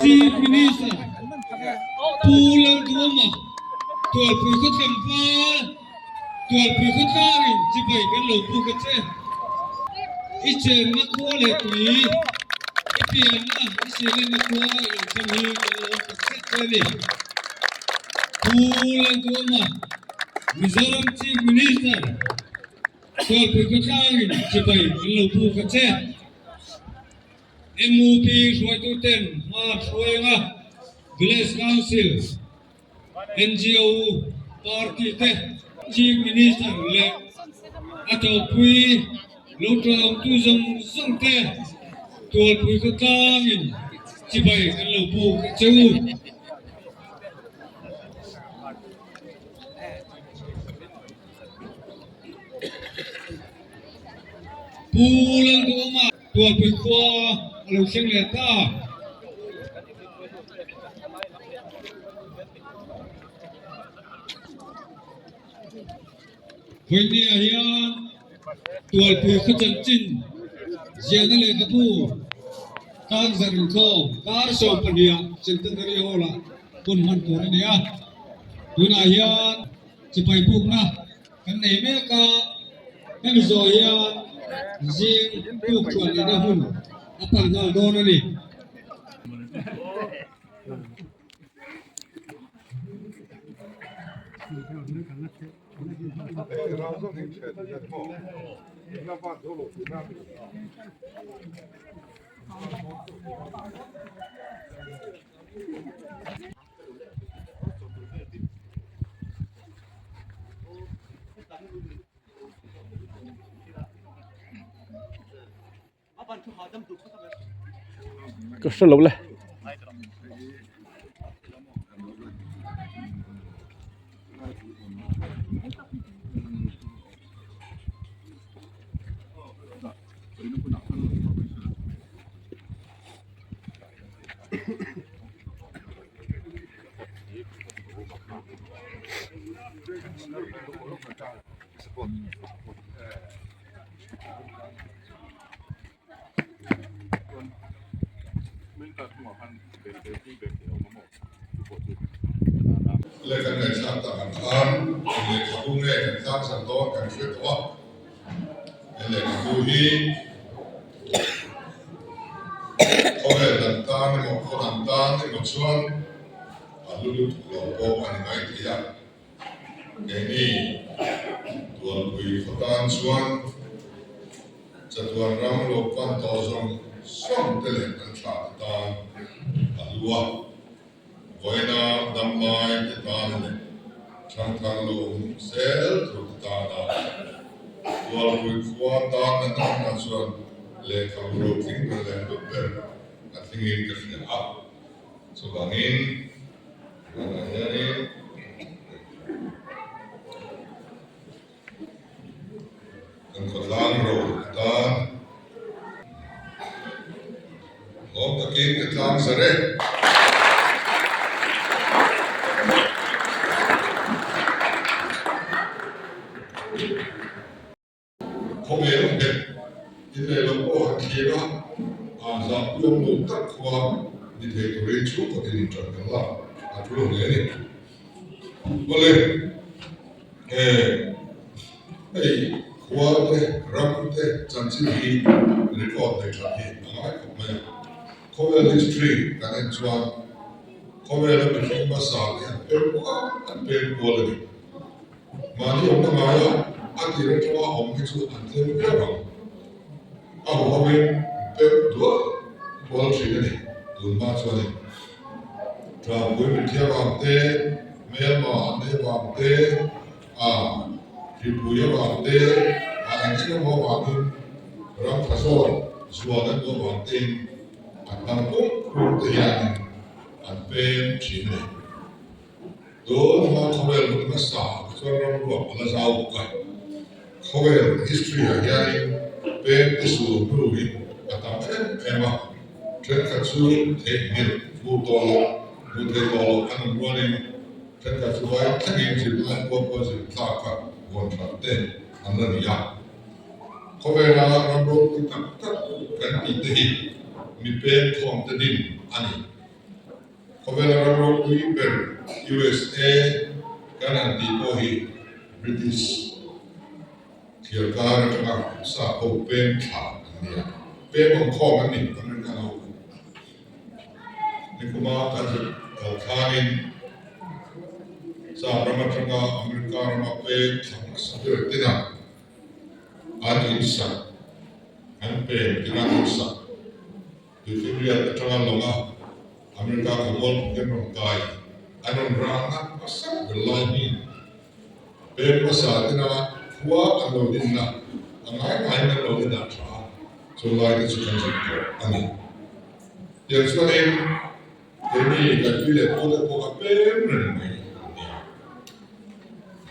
Chief Minister Pu Lalduama Tualpui khaw tlangval Tualpui khawtlangin chibai kan lo buk a che. I chenna khua leh tui, i pianna, i silenna khua i lo thleng hi kan lawm tak zet che a ni. Pu Lalduama Mizoram Chief Minister Tualpui khawtlangin chibai kan lo buk a che. MUP hruaituten hma hruainga Village Council, NGO, party te Chief Minister leh a tawpui lo tlawmtu zawng zawng te Tualpui khawtlangin chibai kan lo buk a che u. Pu Lalduhawma Tualpui khua a lo thleng leh ta. Vawinia hian Tualpui khaw chanchin ziahna lehkhabu tlangzarh inkhawm kar 12 ah Centenary Hall ah hun hman tur a ni a. Tunah hian chipai bukna Kan nei mek a, hemi zawh hian zing tuk thuan lehna hun a pan nghal dawn a ni. Ka hre lo le. Le kan ngaihthlak tak ang khan lehkhabu nge kan tlangzarh dawn kan hre tawh a, he lehkhabu hi Khawvel dang tan emaw khaw dang tan emaw chuan a hlu lutuk lo pawh a ni mai thei a. Keini Tualpui khaw tan chuan chatuan ram lo pan tawh zawng zawng te leh an thlah te tan a hlu a. Vawiina damlai te tan leh thangthar lo awm zel tur te tana Tualpui khua tan na nana chuan lehkhabu ro tling ber leh hlut ber a thlingin ka hria a. Chuvangin tunah hianin kan khawtlang ro atan hlawm takin ka tlang zar e. Khawvel nghet in leh lo pawh han thlir a, a zahpuiawm lo tak khua ni thei turin chhungkaw tin inṭan kan la a tul hle a ni. Awle, hei khua te, ram te chanchin hi record nei that hi a ngai khawp mai a. Khawvel history kan en chuan khawvela mihring hmasa te an peng kual an peng kual a ni. Mahni awmna ngaia a tir atanga awm hi chu an tlem viau ang. A huhawmin pek dual dual thin a ni tun hma chuanin. Ṭampui mithiam vang te, hmelma an nei vang te, a hripui avang te, a eng eng emaw avangin ram tha zawk zual an duh avang tein an hnam pum pum te hianin an pem thin a ni. Tun hma khawvel hun hmasa ah chuan ram ruak a la zau bawk a, khawvel history ah hianin peng te sul hnu hi a tam em em a, thenkhat chu theihnghilh hmuh tawh loh, hmuh theih tawh loh an awm rualin thenkhat chu vai thlengin zirlai pawh pawh zir tlak kha vawn that te an la ni a. Khawvela ram ropui tak tak kan tih te hi mi peng khawm te din a ni. Khawvela ram ropui ber USA kan han tih pawh hi British thliarkar atanga sap ho pem thla an ni a, pem awm khawm an ni American ho kha. Nikuma kan zuk kal khanin sap ram atanga America rama pem thla hmasa ber tina an insak an pem tina an insak. Tuifinriat atanga lawnga America khawmual phuken rawn kai an rawn rahna hmasa ber lai hi peng hmasa tena khua an lo dinna a ngai ngaiin an lo inah tha a, chu lai te chu kan zuk tawh a ni. Tiang chuanin keini kan tui leh pawh te pawh a peng reng mai an nia.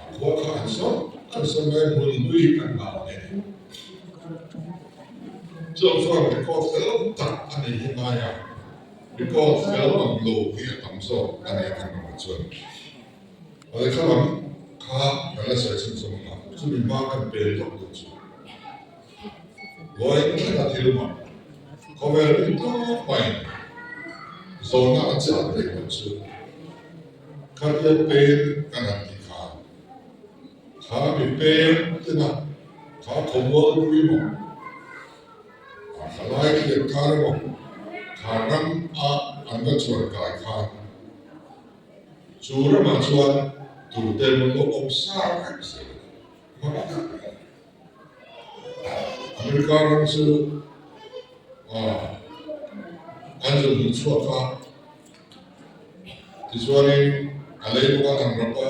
A khua kha an sawn an sawn mai hmun hlui kan ngah a ni. Chuan chuan record fel tak a nei hi ngai a, record fel ang lo hi a tam zawk a ni a kan rawh chuan. A lehkha lam kha kan la sawi chhun chhun ang a, chumi hma kan pel lawk duh chu. Vawiin thlenga thil mah khawvel rin tawp maiin zawhna a chah theih loh chu khatia pen kan han tih khan Kha mi peng tena kha khawmual pui maw, a kha lai thian kar emaw, kha ram a an va chuan kai khan chu ramah chuan tute emaw lo awm sa vek zel a ni. Mak tak a ni. America ram chu an zun hmuh chhuak a. Tichuanin a lei bawk a an rap a,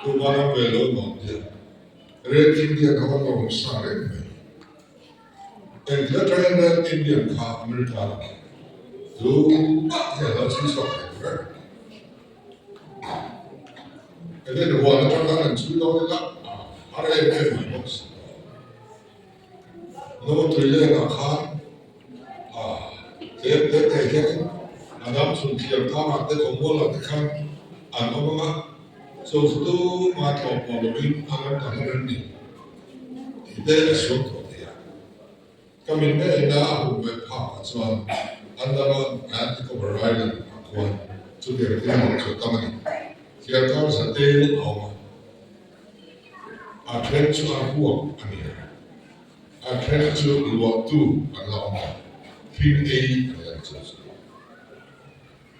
tuma ram ve lo nuam tia Red Indian ho an lo awm sa reng mai. Engti atangin Red Indian kha America lamah tumah hian lo chhui chhuak thei tur reng. Eden huan atang khan an chhui dawn ila a har em em mai bawk si. Nawtui lengah khan tlem te te hianin a dam chhun thiam karah te khawmualah te khan an awm ang a, chu chu tuma tlawh pawh lovin a ram ta hlawm em ni tih te a suam tawh thei a. Ka min ngeiin a hum ve phakah chuan Andaman and Nicobar Island ah khuan chutiang thil mak chu a tam a ni. Thliarkar zatel a awm a. A then chu a ruak a ni a, a then chu luahtu an la awm a, hring ei an la ni chu chu.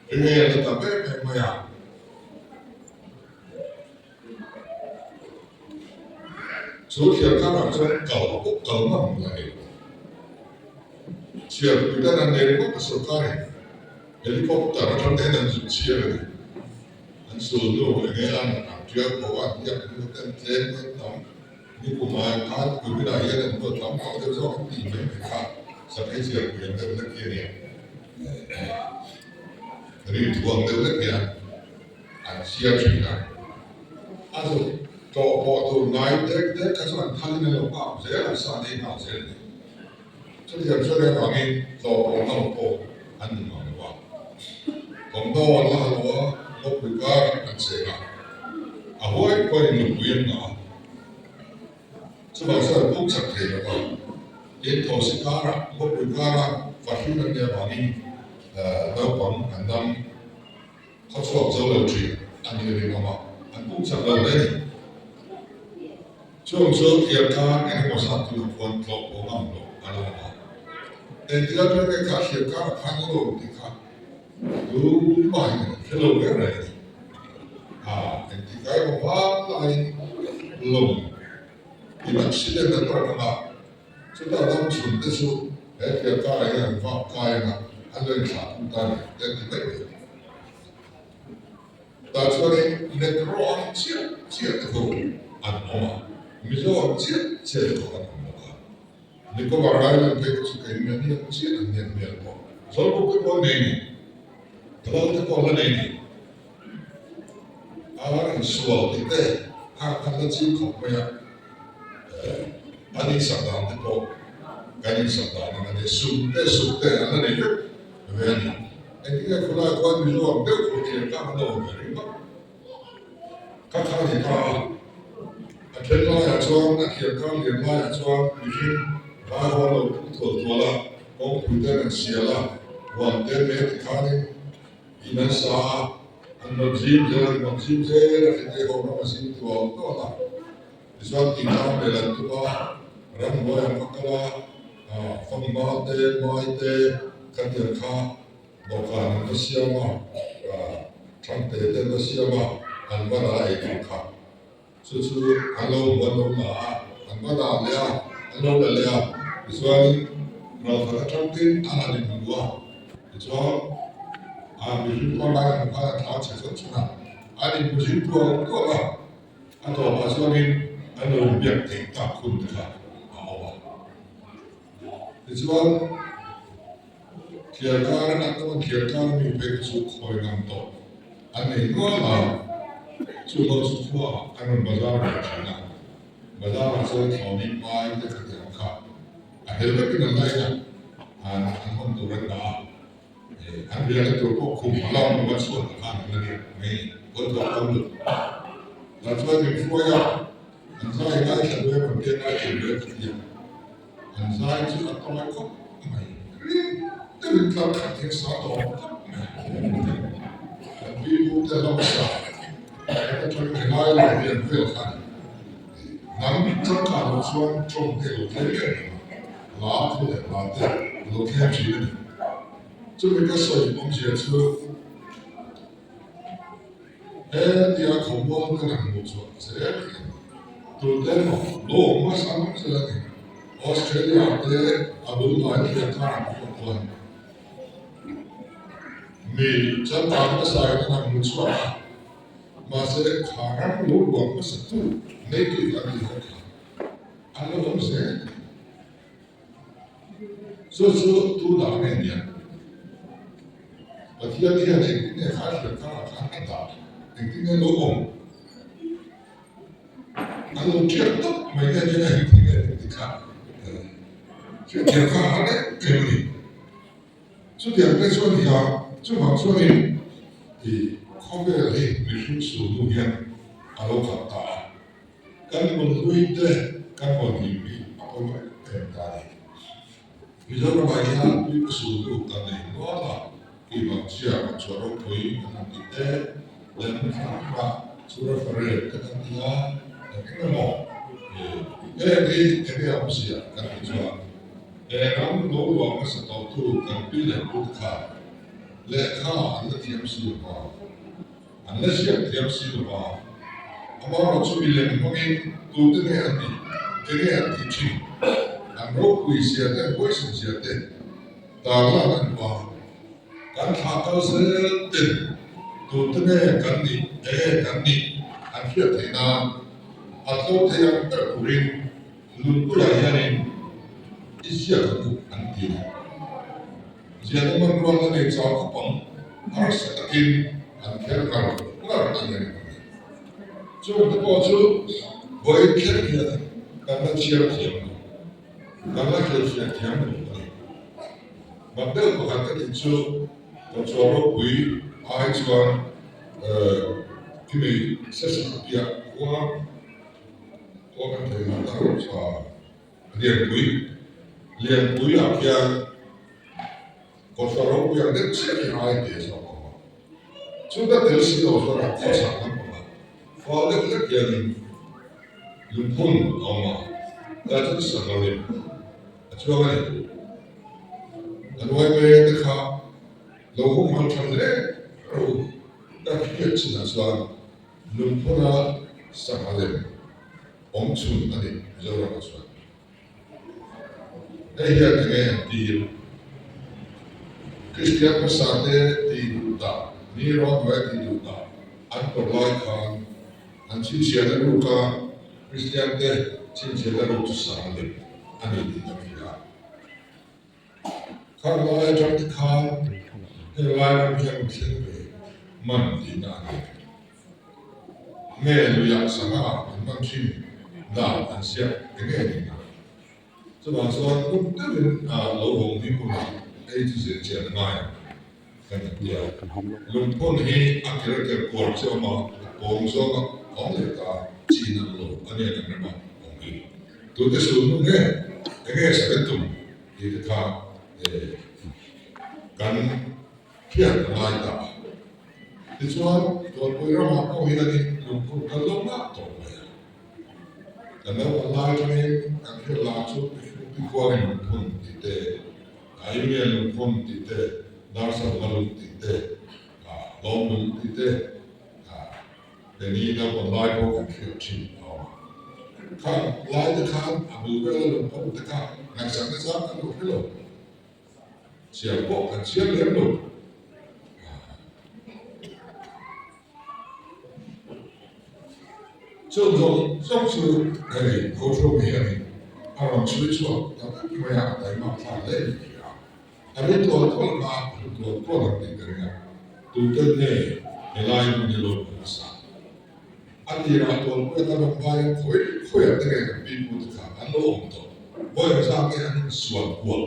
Hring ei an la tam em em mai a. Chu thliarkarah chuan kal pawh kal ngam la nei lo. Chhiarpui dan an nei ringawt a sorkarin helicopter atang te hian an zuk chhiar a ni. An sulhnu enge an an tial pawh a, an biak hnu ten tlem an tam ni kum ai khan kuminah hian an huat tam tawh deuh zawk an tih mai mai kha Sakei Chiarpui an deuh lek hi a nia. Ri thuang deuh lek hian an chhiar thin a, a zuk tlawh pawh tur ngai dek dek kha chu an thalin an lo nghak zel a, sa nei nghak zel a ni. Chutiang chuan engvangin tlawh pawh ngam pawh an ni mang lo a. Thawmhnaw an la ha lo a, ngawpui kar an cheng a, a huai pawhin nupui an ngah a. Chuvang chuan an puk chak thei lo va, tin thosi karah ngawpui kara fahrin an nih avangin naupang an dam khawchhuak zo lo thin a nih rinawm a, an puk chak lo hle a ni. Chung chu thiam khan eng emaw zat tunah khuan tlawh pawh ngam loh a lo awm a. Engti atang nge kha thiam khan a khan lo tih kha tumahin an hre lo reng reng a ni. A engti ka emaw hma laiin lawng in accident a tawk ang a, chutah dam chhun te chu he thiam karah hian an vak kai ang a, an lo inthlah pung ta a ni te an ti mai mai a ni. Tah chuanin Negro ang chiah chiah te ho an awm a, Mizo ang chiah chiah te pawh an awm bawk a. Nicobar Island phei te chu kei mahni ang chiah an nian hmel pawh Zawlbuk te pawh an nei ni, Thalo te pawh an la nei ni. Ar insual tih te kha kan la ching khawp mai a, an insak dan te pawh kan insak dan ang a nia, sum te suk te an la nei vek ve a ni. Engtin nge khawlai khuan Mizo ang deuh khawp thiam kha an lo awm ve ringawt. Ka kha ni ta a, a then laiah chuan a thiam kha lian laiah chuan mihring vai ho an lo pung thual thual a, kawngpui ten an sial a, huan te meh ti khanin. In an sa a, an rawn zim zel, an rawn zim zel a, heti ho ram a zim tual tual a. Tichuan tihkang leh an tum a, ramhnuai an va kal a, fanghma te, mai te khatiang kha dawhkan an va siam a, thangte te an va siam a, an va dah ei tur kha. Chu chu an lo hmu an lo la a, an va dah leh a, an lo la leh a, tichuanin ralkhat atang tin an han inhmu a, tichuan a mihring pangngai an hmu khan an thla chhe chawt chawt a, an inhmu zing tual tual a, a tawpah chuanin an lo inbiak theih tak hun te kha a awm a. Tichuan Thialkar an an awm a, Thialkar mi phei kha chu khawi ngam tawh an nei nual a, chu ho chu khuaah an rawn bazar ve thin a, bazarah chuan thlawni mai te khatiang kha a hel vekin an la en a, an hawn tur an dah a, an riahna tur pawh khum a la awm lo va, chhuat ah khan an la riah mai a ni, hawn tawh a awm lo. Tah chuan min hruai a, an zai ngaithla duai rawn tia ngaithla duai ka ti a. An zai chu a tawi khawp mai. Ring deuhin tlar khat hian sa tawp tawp mai. Kan pipu te hlausa kan atangin helai lo lian vel kha a ni. Hnam changkang loh chuan tawng te lo thleng em em a, hla thu leh hla te lo thleng thin a ni. Chumi ka sawi awmzia chu Hetia khawmual te han hmuh chhuah zel hi tute emaw lo awm hmasa ngawt zel a ni. Australia te a bul hnai thliar khan an khawh kual. Mi changkang hmasa in an han hmu chhuak a, mahse kha ram lo luang hmasa tu native an tih ho kha an lo awm zel a ni. Chu chu tunah nge nia? Pathian hian engtin nge kha hriat karah khan a dah? Engtin nge lo awm? A lo ṭiak tawp mai nge nia engtin nge tih kha hriatthiam kha a har em em a ni. Chutiang te chuan hi a, chuvang chuanin i khawvel hi mihring sulhnu hian a lo khat ta a. Kan hmunhlui te kan hawn hlim hi a pawimawh em em ta a ni. Mizoramah hian tui sultu kan nei nual a, Kuivangchhia kan chhuah ropui kan han tih te, leh hmun hrang hrangah Chura Farel te kan ti a, eng eng emaw heng hi enge awmzia kan tih chuan he ram lo luah hmasa tawhtu kan pi leh pu te khan lehkha an la thiam si lo va. An la ziak thiam si lo va, amaherawh chu milem hmangin tute nge an nih, enge an tih thin, an ropui zia te, an huaisen zia te tarlan an duh a. Kan thlah kal zel ten tute nge kan nih, enge kan nih an hriat theih nan a tlo thei ang ber turin Lungpuiah hianin i ziak ang u an ti a. Ziahna hmanrua la nei chau khawp ang, harsa takin an kher ngar ngar a ni reng a ni. Chungte pawh chu vawiin thleng hian kan la chhiar thiam lo, kan la hrilhfiah thiam lo a ni. Mak deuh pakhat ka tih chu Kawchhuah ropui ai chuan khimi session piah khua khua kan thei lo ta tha. Lianpui, Lianpui ah khian kawthla ropui ang deuh chiah hi ai tih a zawk awm a. Chuta tel si lo chuan a khawchhak lampang ah fal deuh hlek hianin lungphun a awm a, tah chuan sangha lem a chuang a ni. A nuai mek te kha lo humhal tha hle ro ka hriat chinah chuan lungphuna sangha lem awm chhun a ni Mizoramah chuan. Hei hian enge an tir? Kristian hmasa te tih duh dah, ni rawn hnuai tih duh dah an tawrh lai khan an chhinchhiahna ruka Kristian te chhinchhiahna ruk chu sang lem a ni tih kan hria. Khang lai atang te khan heng lai ram hian thleng ve man tihna a ni. Nge luiah sangha an hman thin dan an siam eng nge ni a? Chuvang chuan kum deuhin lo vawng hi hmunah ei chu zir chian a ngai ang kan ti a. Lungphun hi a ker ker kuar che awm a, a pawng zawng a awm leh ta chin ang lo a nia kan rema awm hi. Tute sul hnu nge eng nge sawi tum tih te kha kan hriat a ngai ta. Tichuan, Tualpui ramah pawh hianin lungphun kal lo mah tawh mai a. Kan naupang lai atangin kan hriat lah chu Pikhuangin lungphun tih te, Union lungphun tih te, Darsangma lung tih te, Lawm lung tih te, Keni naupang lai pawh kan hriat thin a awm a. Khang lai te khan a bul vela lungphun te kha ngaihsakna chang kan lo hre lo. Chhiar pawh kan chhiar lem lo. Chung zawng zawng chu hei Kawlhrawng hianin a rawn chhui chhuak ta vek mai a, a taimak thlak hle ni khi a. A ri tual tual hma a hlu tual tual ang tih ka ring a, tuten nge helai hmun hi lo hmu hmasa? A tirah tualpui atan awm hmain khawi khawiah te nge kan pipu te kha an lo awm tawh? Vawi zat nge an insual kual?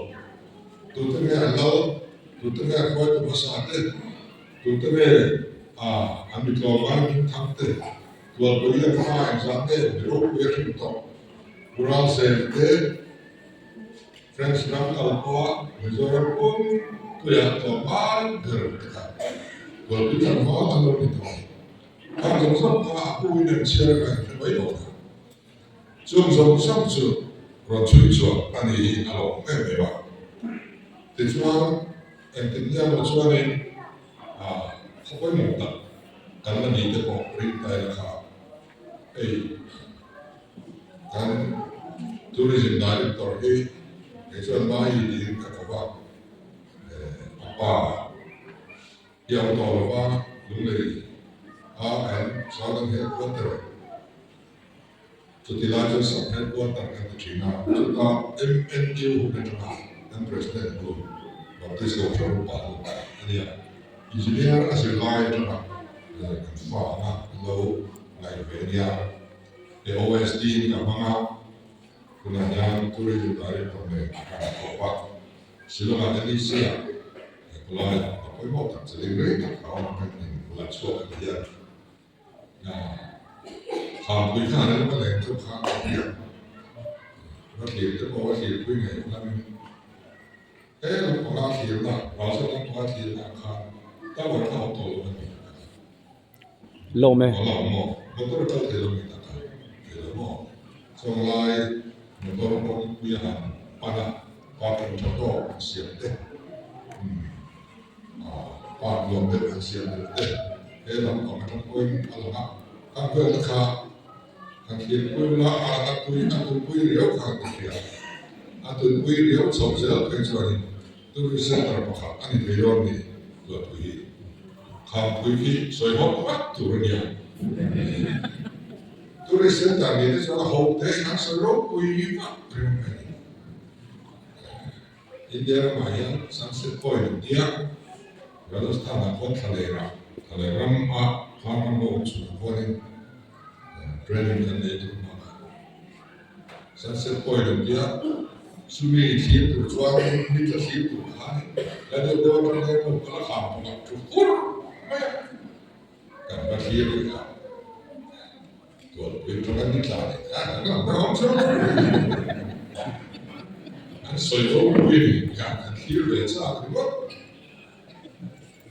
Tute nge an lal? Tute nge a hruaitu hmasa te? Tute nge a an mi tlawmngai hming thang te? Tualpui hian fa engzat nge mi ropui a hrim tawh? Pural Zel te, French ram kal pawha Mizoram pum puiah tlawmngai ber te kha Tualpui tlangval an lo ni tawh a ni. Kha zawng zawng kha a pu in an chhiar a kan hre mai lo ta. Chung zawng zawng chu rawn chhui chhuak a ni hi a lo awm em em a. Tichuan, engtin nge maw chuanin khaw pawimawh tak kan la ni te pawh ring ta ila kha hei kan Tourism Director hi kei chuan Mai tiin ka ko va, a pa. I awm tawh lo va, Lunglei a kan Southern Headquarter chuti lai chuan Sub Headquarter kan ti thin a, chuta MNU hun atanga kan President hu Baptist Kohhran upa hu a nia. Engineer a zir lai atanga kan fa anga an lo ngaih ve a nia. He OSD in ka hmang a, tunah hian Tourism Director nen kan kawp a. Shillong-ah NEC-ah he khawlaiah a pawimawh tak che ding rei tak a awm ang in la chhuak ang hian Khampui khan an va leng deuh khan a hria va thlir te pawh va thlirpui ngei langin he lampanga thlirna Ralzawt lampanga thlirna ang khan tower kha awm tawh lo a ni a ti. Lawm e. Aw lawm maw? Motor a kal thei lo mi tak a? Thei lo maw? Chawnglai motor kawngpui a han pan a, parking tha tawk an siam te, umm ah park nuam deuh an siam deuh te, he lam pang atang pawhin a lang a, kan vel te kha han thirpui ula a a tui a tunpui riau kha an ti hria. A tunpui riau chho zel phei chuanin Tourist Centre pakhat a ni thei dawn ni Tuatpui hi. Khampui khi sawi hawk vat tur a nia. Tourist Centre ni te chuan a ho te in an sawi ropui vat ringawt mai a ni. India ramah hian Sunset Point an tia, Rajasthan ah khuan Thlaler ah, Thlaler ram ah khan ram lo awm chhunah khuanin training kan nei tur hmang a. Sunset Point an tia, chumi thlir tur chuan ni tla thlir tur khan la deuh deuh atang hian lo kal a kham pawh a thu fur mai a, kan va thlir leh a, Tualpui atanga ni tla leh khan an lang ber awm chuang lo. An sawi ropui a ni khan an thlir ve chak ringawt.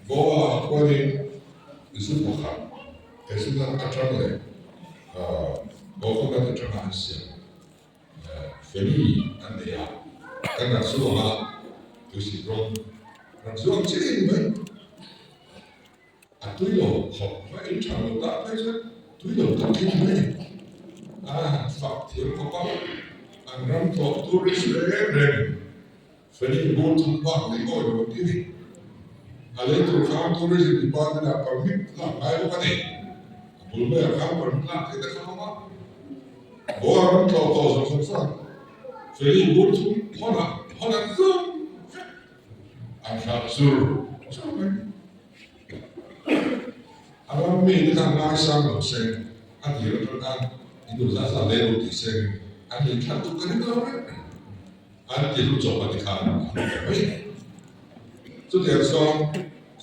Goa ah khuanin zu pakhat Casino atang leh coconut atanga an siam feni an nei a, kan rak zuang a, tuisik rawng rak zuang chi ni mai. A tui lo khawp mai, in tha lo tak phei chuan tui lo tak khi ni mai. A fak thiam khawp a, an ram tlawh tourist reng reng. Feli bur thum bak lei awi lo ti ni. A lei tur khan Tourism Department ah permit lak ngai bawk a ni. A bul maiah khan permit lak theih te kha awm a. Goa ram tlawh tawh zawng zawng chuan Feli bur thum hawn ah hawn an zum vek. An hralh zur zur mai. A ram mi te khan ngaisang lo seng a tir atang khan in duh zah zah lei lo tih seng an lei thlan duh ka ring lo reng reng. An ti hlu chawp a ti khan an hmu ta mai. Chutiang chuan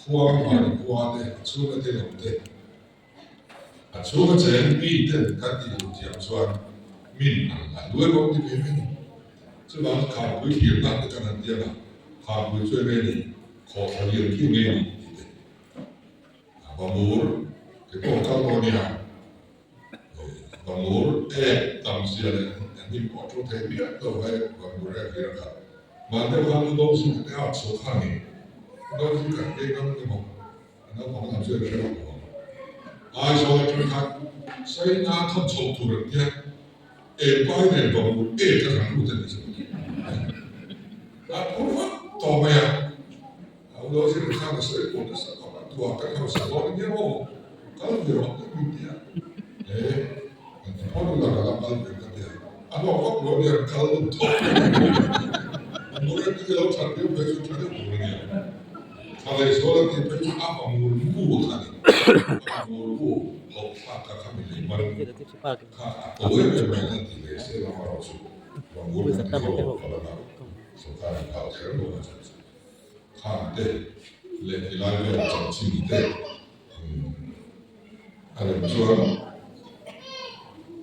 khuang mahni khua te, a chhunga thil awm te, a chhunga cheng mi ten kan tih hlu thiam chuan min an la hlu em awm ti ve mai ni. Chuvang khampui hlirna te kan han tiang a, khampui chu eng nge ni, khawhthla lian khi nge ni tih te. Vamur ke pawh kal dawn nia. Vamur ek tam zia leh an hnim pawh a thu thei miah lo vai Vamur ek hi a khat. Mahni deuh khan Udawng zing te a chhuah kha a ni. Udawng zing khat phei ngam emaw a naupang lam chu an hre vak lo ang. Aizawl atang khan Saina thawn chhoh tur an tia Epai nen Vamur ek a kan lut a nih chu. A phur vak tawh mai a. A ulo zir khan a sawi pawh nasa khawp a, tuah kan hausa dawn ania maw? Kal ve rawh tak min ti a, he an ti phawt ula ka la kal ve ka ti a, a hlawk vak lo ania an kal lut thawk a mur a ti lo that viau phei chu tha deuh tur ania, tha leh zual a tih phei chu a va mur mu kha a ni, a va mur mu hauh thlak kha kha mi lei man kha a to em em mai a ti ve se lam erawh chu va mur kan ti fo ka la na sawrkar in phal kher lo a chan chu. Khan te leh tilai vel chanchin te a rem chuan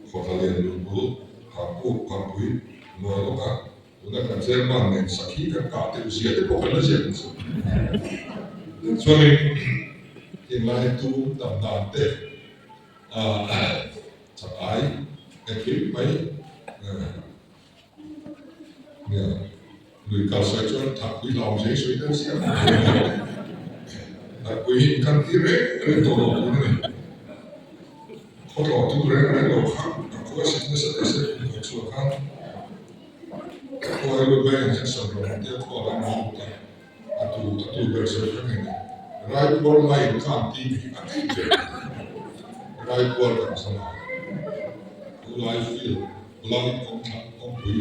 khawthla lian lungpul Phangpuk Phangpui hnuai lawka tuna kan chairman nen sakhi kan kah deuh zia te pawh kan la ziak nasa. Chuanin heng lai tum tam dan te chakai engkim mai Nia, lui kal sawi chuan Thakpui hlauhawm zeng sawi deuh sia. Thakpui hi inkan tir reng reng tawh lo tur a ni. Khawtlawh tum reng reng lo kha a khua sik nasa ta se kum khat chhuah khan khua hi lut mai ang hian sam rawh ang tia khua lam a lut a, a tu a tu ber sawi kha nge ni. Raipuar line khan tih hi a nei ber. Raipuar kan sam a, Tulai field. Lai kawngthlang kawngpui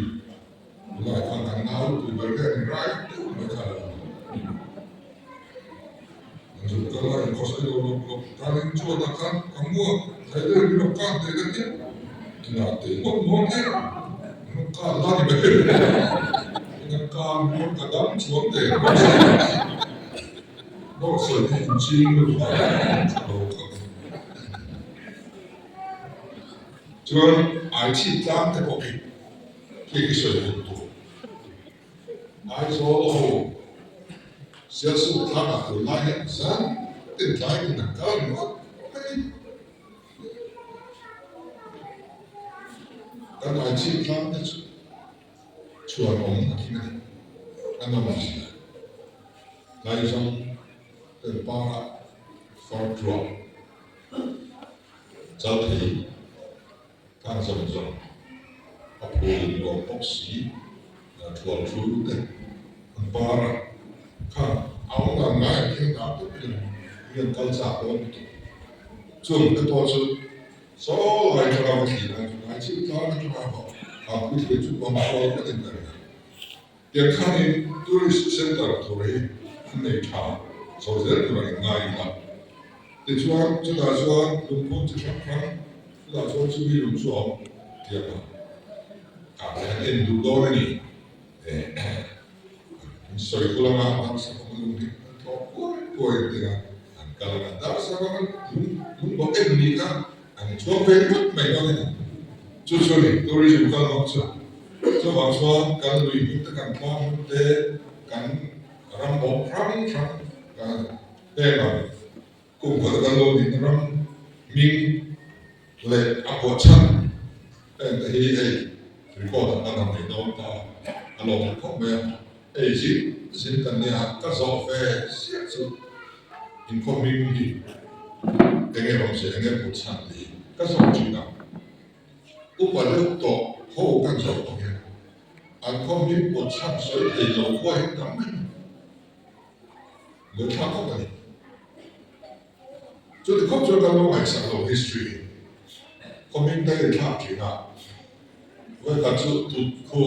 lai khan kan nau pui ber ber in rai deuh mai kha a lo awm a. An zuk kal a, inkhawsawi lo lawk lawk kanin chuatah khan ka muak thei deuh in min rawn kah teh ka tia. Inah teh ngawt ngawt nge min rawn kah la ni mai. Ina kah ngawt ka dam chuang teh ngawt si. Dawt sawi hi inching lutuk a, tha lo khawp. Chuan Aichhip tlang te pawh khi khi khi sawi hun tur. Aizawl ho Sialsuk tlangah tur lai hian zan tin tlai in an kal ringawt mai. Kan Aichhip tlang te chu chhuan awm a thing a ni. A nawm zia. Tlaizawng ten parah far tluah. Chalthei khan zawng zawng a phul nuam bawk si, thual thu te an par a, khan a awm dan ngai ang khian dah tawp in mi an kal chak dawn lutuk. Chung te pawh chu saw lai atanga va thlir ang chu ngai chiu tlang atanga va hapui thlir chu bang kual vek in ka ring a. Tiang khanin tourist center tur hi an nei tha chho zel tur a inngai ila. Tichuan chutah chuan lungphun chi hrang hrang chutah chuan chumi lung chu a awm tiang a, kah leh an en duh dawn a ni. An sawi kul anga Darsavanga lung hi an tlawh kuai kuai an ti a, an kal anga Darsavanga lung lung bawk en ni kha an chhuak ve ngawt mai dawn a ni. Chu chu a ni tourism kal ngawt chu. Chuvang chuan kan lui hmun te kan tlang hmun te kan ram bawk hrang hrang kan heng ang kum khat kan lo nihna ram hming leh a phuah chhan heng te hi hei record ah kan han nei dawn ta a lawm leh khawp mai a, hei zin zin kan nia ka zawh ve chiah chu inkhawm hming hi enge awmzia enge put chhan tih hi ka zawh thin a. Upa deuh tawh ho kan zawh tawh hian an khaw hming pawt chhan sawi thei lo khua hi tam mai a, buaithlak khawp a ni. Chuti khawp chuan kan lo ngaihsak lo history hi khaw hming te hi thlak thin a, vawikhat chu tut khu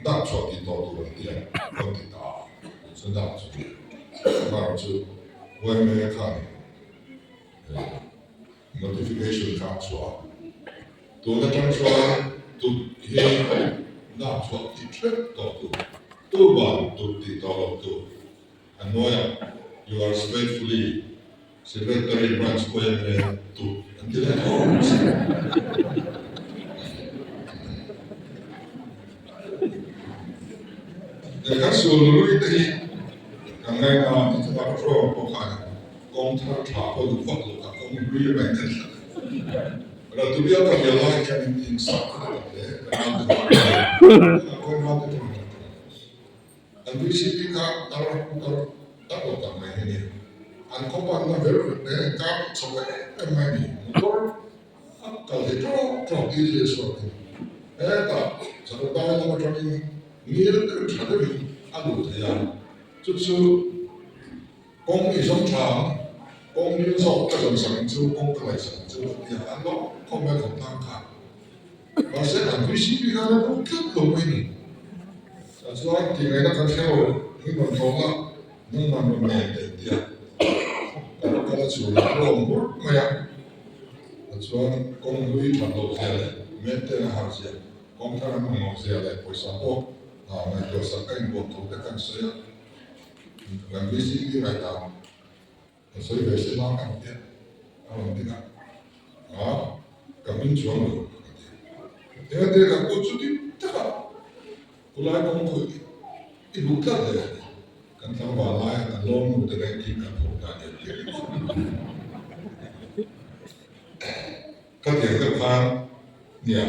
dap chhuah tih tawh tur an ti a, rawn ti ta a, tut chu dap chu mar chu YMA khan Notification kha a chhuah a, tun atang chuan tut hi lak chhuah tih hrep tawh tur, tuman tut tih tawh loh tur. A hnuaiah Yours faithfully, Secretary Branch YMA tut an ti leh tho si. Kan sul lui te hi kan ngaina a, chutah ka hruai ang pawh khan kawng. Kawng thar tha pawh duh vak lo kha kawng hlui a ngaih tlat tlat a. Raltubial ka hrial lai hian in in sak kha ka tam hle, ka nau te kha kawng ram te thawm tha thung. An VCP kha tar tar tak lo tak mai hi a ni. An khaw panna ber nen an kap chho em em mai a ni. Motor a kal thei tawk tawk diesel suak in hetah Sarutai lam atangin ngil deuh tha deuhin a luh thei a, chu chu Kawng i zawng tha ang, kawng ngil zawk ka zawn sak ang chu, kawng ka ngaihsak ang chu a ti a, an lo khawm mai khawp tang kha. Mahse an VCP khan a duh tlat lo mai ni. Chah chuan tih ngaihna kan hre lo, min rawn tlawm a, nangman rawn nen teh ti a, ka va kal a chhun a, a lo awm hmur mai a. Tichuan kawng hlui that loh zia leh maintain a har zia, kawng thar an awm loh zia leh pawisa pawh ngaihtuah sak a inbuak thu te kan sawi a. Kan VCP ngaihdan kan sawi ve se la kan tia a rawn ding a, a ka hming chuang lo ka ti. Eng ate ka kut chu dik tak a, khulai kawng khu i duh tlat le a ti. Kan tlangval laia kan lawm nu te nen khi kan thawk dan hian ti a ni. Ka tiang deuh khan nia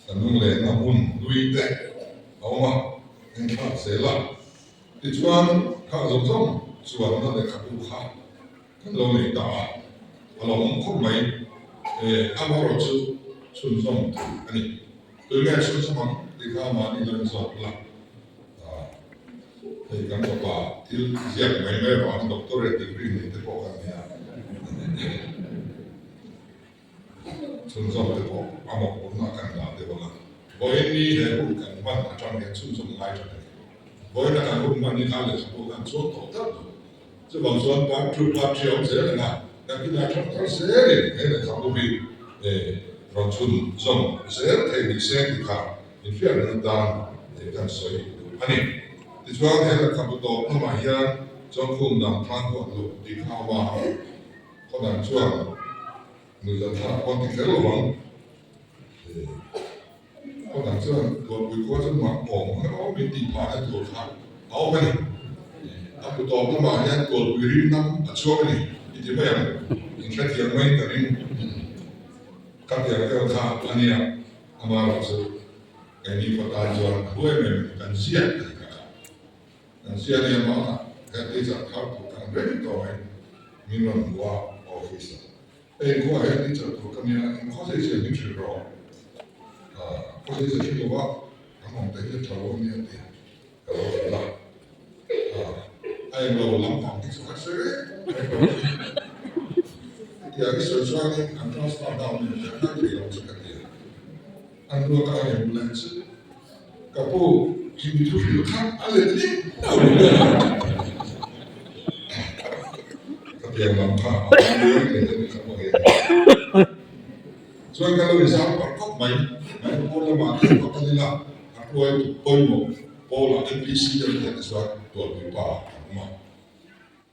kan lunglenna hmun hlui te a awm a, engthlak zel a. Tichuan kha zawng zawng chuanna lehkhabu kha kan lo nei ta a, a lo awm khawp mai. Amaherawh chu chhunzawm thei a ni. Tunge chhunzawm ang tih kha mahni lo inzawt la. Hei kan fapa thil ziak mai mai avangin doctorate degree nei te pawh kan nei a. Chhunzawm te pawh a mawhphurhna kan dah deuh ang a. Vawiin ni he hun kan hman atang hian chhunzawm ngai tha ta ni. Vawiin a kan hun hman hi kha lehkhabu khan chuang tawh tlat lo. Chuvang chuan part two, part three a awm zel ang a, kan inah tang thar zelin he lehkhabu hi rawn chhunzawm zel thei ni se tih kha inhriat reng atan kan sawi duh a ni. Tichuan he lehkhabu tawp lamah hian Chawngkhum dang thlang huat loh tih kha a awm a. Khawdang chuan nuihzat thlak pawh ti kher lo ang. Khawdang chuan Tualpui khua chu mak awm ang awm in tih phahna tur kha a awm a ni. A hmu tawp lamah hian Tualpui rim nam a chhuak a ni i ti mai ang. Inhrethiam maiin ka ring. Ka piang deuh kha a nia, amaherawh chu keini khaw tan chuan a hlu em em kan ziak a ni kha kha. Kan sia nia mah kan ti chak thar tur kan reng tawh mai min rawn hmu a office ah hei khuaah hian ti chak tur ka nia eng khaw sei siam min hrilh rawh ah khaw sei siam hrilh lova kan awm te hi a tha lo a nia tih ka lo hrilh a ah a eng lo lampang hi chu kan sawi reng reng lo hetiang i sawi chuanin an transfer down in kan ngai thei lo che ka ti a an ruak a em leh chu. Ka pu, i mi thu hrilh kha a let ling lo ni ber a. Ka pian lam kha a awm luai leh deuh kha pawh hi a ni. Chuan ka lo inzam parh khawp mai, Manipur lamah te ka kal ila, a hruai tu pawimawh Paula MPC deuh te chuan Tualpui pa an awm a.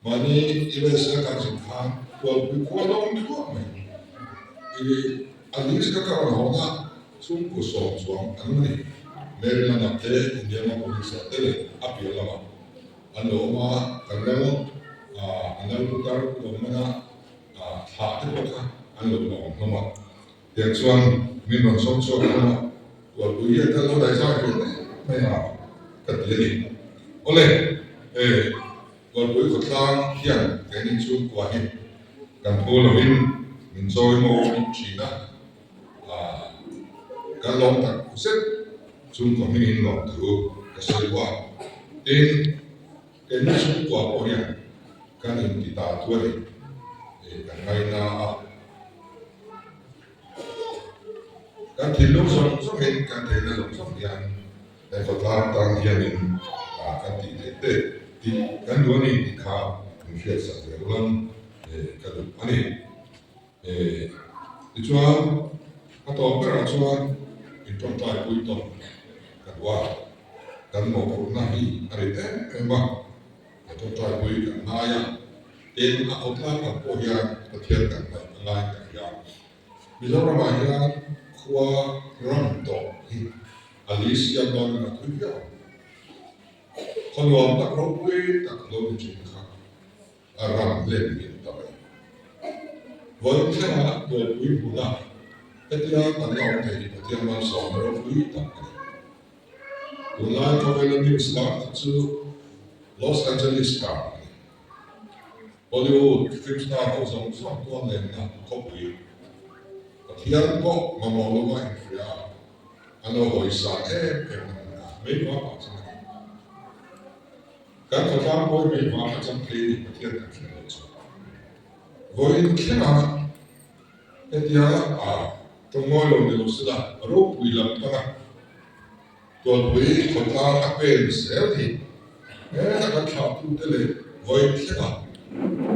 Mahni USA kan zin khan Tualpui khua lo awm thuak mai. I a list ka kar hawn a, chhungkaw sawm chuang an awm a ni. Maryland ah te, Indianapolis ah te leh a piah lamah an lo awm a, kan lal an lal putar pu awm mana thlah te pawh kha an lo la awm hlawm a. Tiang chuan min rawn sawm chhuak hlawm a, Tualpui hian kan lo daihzai ve mai mai a ka ti a ni. Awle, Tualpui khawtlang hian keini chhungkua hi kan phu lovin min chawi mawi thin a, kan lawm tak zet chhungkua hmingin lawmthu ka sawi duh a. Tin, keini chhungkua pawh hian kan inti ta thu a ni, kan ngaina a. Kan thinlung zawng zawngin kan theihna zawng zawng hian he khawtlang tan hianin kan tih theih te tih kan duh a ni tih kha min hriatsak ve ulang ka duh a ni. Tichuan a tawp berah chuan in tawngtai pui tawp ka duh a, kan mawhphurhna hi a rit em em a. Ka tawngtai pui kan ngai a, tin a khawtlang lam pawh hian Pathian kan hnaih a ngai ka hria. Mizoramah hian khua ram tawh hi a li siam dawn in a thui viau ang. Khaw nuam tak ropui tak lo ni thin kha a ram hlen hmel ta. Vawiin thlenga tualpui hmuna hetia kan la awm thei hi Pathian malsawmna ropui tak a ni. Tunlai khawvela news lar tak chu Los Angeles car a ni. Hollywood film star ho zawng zawng tual lenna khawpui Pathian pawh mamawh lova inhria a, an lo hawisa em em na hmun a mei vang ah chuan a ni. Kan khawtlang pawi mei vang a chang thei a ni Pathian kan hriat loh chu. Vawiin thlenga hetia a tawngmawi lo ni lo sela ropui lam pana Tualpui khawtlang a pen zel hi heta kan thlahtute leh vawiin thlenga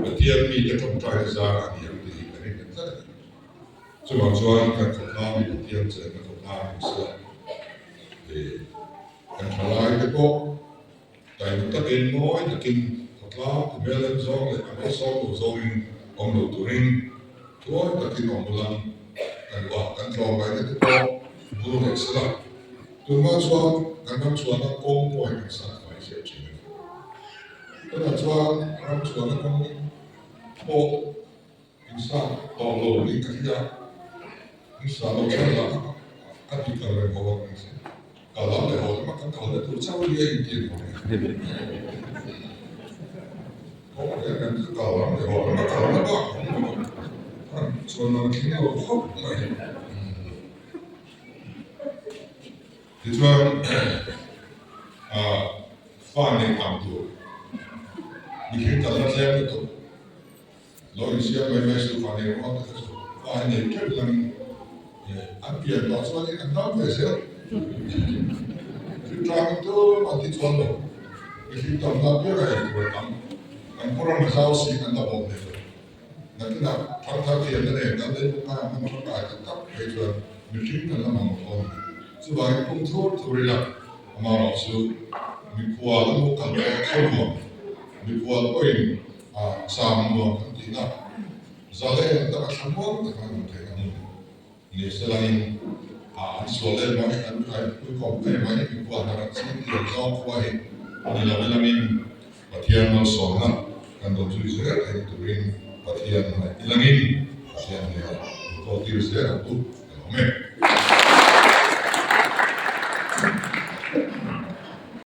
Pathian mite tawngtaina zar a ni ang tih hi ka ring tlat a ni. Chuvang chuan kan khawtlang hi Pathian chenna khawtlang ni sela kan thalaite pawh Taima takin mawi takin khawtlang ti hmel en zawng leh a malsawm lo zawngin awm lo turin thuawi takin awm ulang kan duh a, kan tlawmngaihna te pawh bur leh sela. Tunhma chuan kan ram chhuahna kawng pawh hi kan sat fai hriat thin a ni. Tunah chuan ram chhuahna kawng pawh Insa tawh lo hi ka hria, insa lo chhan lah a ti kal reng ho ang ang kal lam leh haw lam a kan kal na tur chauh hi a inti ang ho kawng reng reng chu kal lam leh haw lam a kal na bak a awm lo a chuan lam a thleng lo khawp mai. Tichuan fa neih tam tur mihring kalna thleng lutuk. Lo insiam mai mai suh fa nei ruang te kha chu fa hi nei teuh langin an pian tawh chuanin an dam ve zel. Thiltangin tum an ti chuan lo. Mihring tam na piang a ei tur a tam. Kan khaw ram a zau si kan la bawm hlei lo. Nakinah thangthar thiamna nen kan lei bawk ngai ang hman kai tak tak phei chuan mihring kan la mamawh dawn a ni. Chuvangin pum thur thur ila amaherawh chu mikhual emaw kal pawh khaw nuam mikhual pawhin A chang nuam kan tihna zalen tak a thlamuang tak an awm theih ang ni selangin a an sual em mai an pui khawp em mai mi khual hnar an ching tih ang zawng khua hi ni lo ilangin Pathian malsawmna kan lo zui zel theih turin Pathian hnaih ilangin Pathian hmel min kawl tir zel ang u kan awm e.